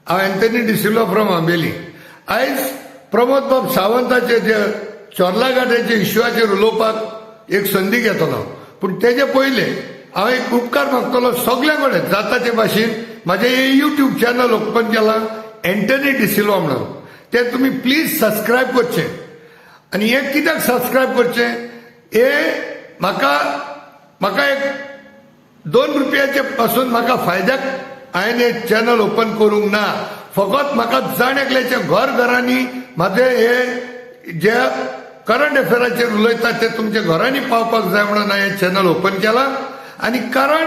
हांव Anthony D'Silva from Ambelim. आयज प्रमोद बाब सावंताचे जे चोर्ला घाटाचे इश्यूआचेर उलोवपाक एक संदी घेतलो, पूण तेजे पयले हांव एक उपकार मागतलो सगल्या कडेन. जाता ते भाशेन म्हाजें हे युट्यूब चॅनल ओपन केलां अँथनी डिसिल्वा म्हणून, तें तुमी प्लीज सबस्क्रायब करचें. आनी हें कित्याक सबस्क्रायब करचें? हे म्हाका एक 2 रुपयाचे पासून म्हाका फायद्याक हांवें हें चॅनल ओपन करूंक ना. फकत म्हाका जाण एकल्याच्या घर घरांनी म्हाजें हे जे करंट अफेअराचेर उलयता ते तुमच्या घरांनी पावपाक जाय म्हणून हांवें हें चॅनल ओपन केलां. आनी कारण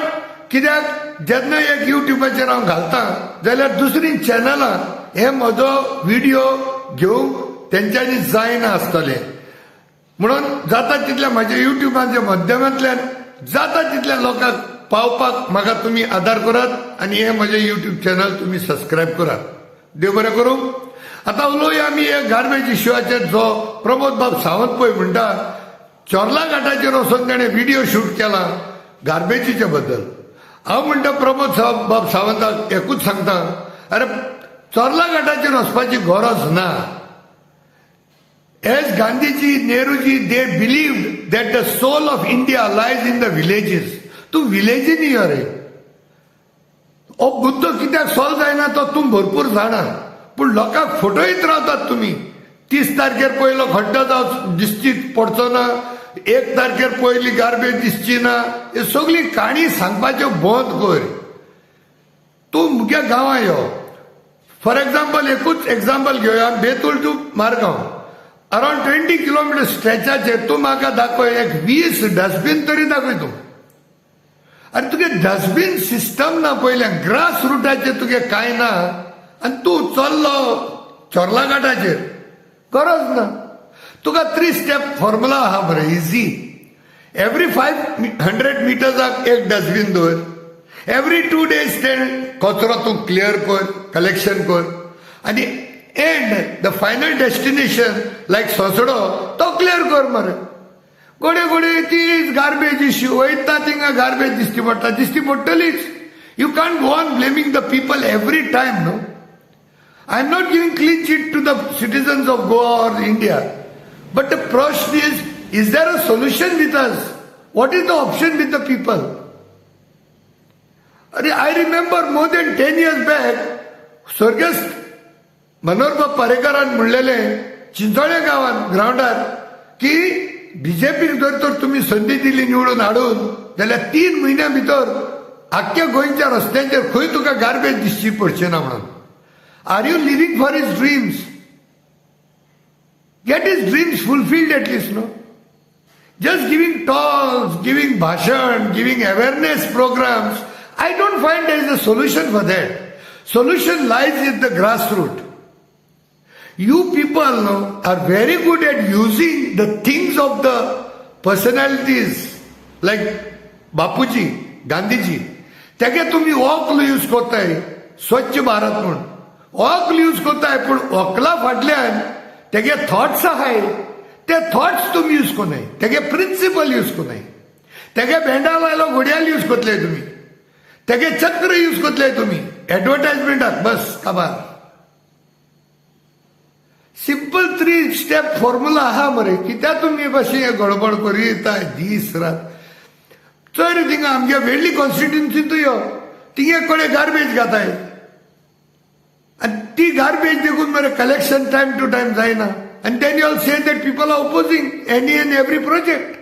कित्याक, जेन्ना एक युट्युबाचेर हांव घालता जाल्यार दुसरीं चॅनलां हे म्हजो विडियो घेवंक तेंच्यांनी जायना आसतलें. म्हणून जाता तितल्या म्हाज्या युट्युबाच्या माध्यमांतल्यान जाता तितल्या लोकांक पावपाक म्हाका तुमी आदार करात आनी हे म्हजें युट्यूब चॅनल तुमी सबस्क्रायब करात. देव बरें करूं. आतां उलोवया आमी हे गार्बेज इश्यूआचेर, जो प्रमोद बाब सावंत पळय म्हणटा, चोर्ला घाटाचेर वचून ताणें व्हिडियो शूट केला गार्बेजीच्या बद्दल. हांव म्हणटा, प्रमोद बाब सावंताक एकूच सांगता, अरे, चोर्ला घाटाचेर वचपाची गरज ना. As Gandhiji, Nehruji, they believed that the soul of India lies in the villages. तूं विलेजींनी यो रे. हो मुद्दो कित्याक सॉल्व जायना तो तूं भरपूर जाणा, पूण लोकांक फटयत रावतात तुमी. 30 तारखेर पयलो खड्डो जावं दिसची पडचो ना, 1 तारखेर पयली गार्बेज दिसची ना, हे सगळी काणी सांगपाच्यो बंद कर. तूं मुगे गांवां यो. फॉर एग्जाम्पल, एकूच एग्जाम्पल घेवया, Betul to Margao around 20 kilometre स्ट्रेचाचेर तूं म्हाका दाखय एक 20 डस्टबीन तरी दाखय तूं. आनी तुगे डस्टबीन सिस्टम ना, पयलें ग्रास रुटाचेर तुगे कांय ना आनी तूं चल्लो चोर्ला घाटाचेर. गरज ना तुका. थ्री स्टेप फॉर्मुला आहा बरें इझी. एवरी 500 मिटर्साक एक डस्टबीन दवर. एवरी 2 डेज ते कचरो तूं क्लियर कर, कलेक्शन कर आनी and the final destination like सोसडो तो क्लियर कर मरे. घडये घडये तीच गार्बेज इश्यू वयता, थिंगा गार्बेज दिश्टी पडटा, दिश्टी पडटलीच. You can't go on blaming the people every time. No, I am not giving clean chit to the citizens of Goa or India, but the प्रश्न is there a solution with us? What is the option with the people? अरे, I remember more than 10 years back स्वर्गस्थ मनोहरबाब पारेकरान म्हणलेले Chinchole गांवान ग्रावंडार की बीजेपीक जर तर तुमी संदी दिली निवडून हाडून जाल्यार 3 म्हयन्या भितर आख्ख्या गोंयच्या रस्त्यांचेर खंय तुका गार्बेज दिसची पडची ना म्हणून. Are you living for his dreams? Get his dreams fulfilled at least, no? Just giving talks, giving bhashan, giving awareness programs, I don't find there is a solution for that. Solution lies in the grassroots. You people, no, are very good at using the things of the personalities like Bapuji, Gandhiji. तेगे तुमी वक्ल use करताय स्वच्छ भारत म्हूण, वक्ल use करताय, पूण वक्ला फाटल्यान तेगे थॉट्स आहाय, ते थॉट्स तुमी यूज करनाय. तेगे प्रिंसिपल यूज करनाय. तेगे बेंडा लायलो घडयाळ यूज करतले तुमी, तेगे चक्र यूज करतले तुमी एडवर्टायजमेंटाक. बस काबार. सिंपल थ्री स्टेप फॉर्मुला आहा मरे. कित्याक तुमी कशें गडबड करीत दीस रात? चोय रे, थिंगा आमगे वेळ्ळी कॉन्स्टिट्युन्सींतूय यो, थिंगे कडेन गार्बेज घाताय आनी ती गार्बेज देखून मरे कलेक्शन टायम टू टायम जायना. आनी then you all say that people are opposing any and every project.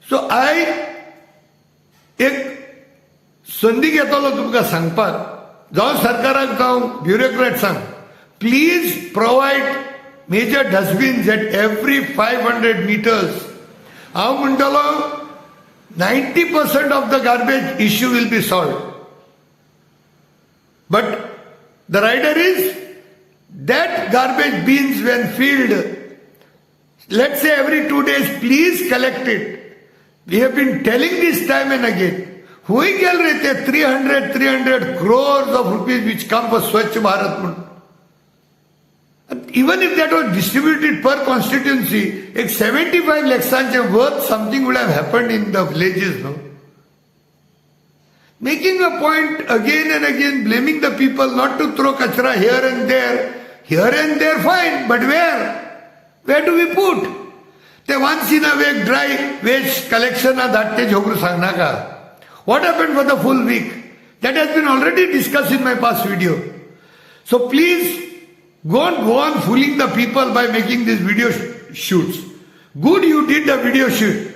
So I एक संदी घेतलो तुमकां सांगपाक, जावं सरकाराक जावं ब्युरोक्रेट्सांक, please provide major dustbins at every 500 meters. हांव म्हणटलो, 90% of the garbage issue will be solved, but the rider is that garbage bins, when filled, let's say every 2 days, please collect it. We have been telling this time and again. हुंय गेल रे ते 300 300 crores of rupees which come for Swachh Bharat म्हणून? Even if that was distributed per constituency, एक 75 लॅक्सांचे worth something would have happened in the villages, no? Making a point again and again, blaming the people not to throw kachra here and there. Here and there, fine, but where? Where do we put? ते once in a week dry waste collection धाड ते झोकरू सांगनाका. What happen for the full week, that has been already discuss in my past video. So please don't go on fooling the people by making these video shoots. Good, you did the video shoot.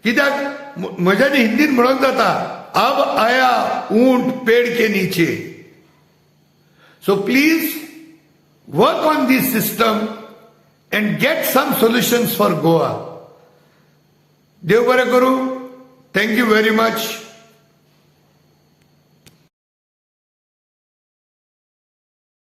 कित्याक म्हज्यानी हिंदीन म्हणून जाता, अब आया ऊंट पेड़ K नीचे. So please work on this system and get some solutions for Goa. देव बरें करूं. Thank you very much.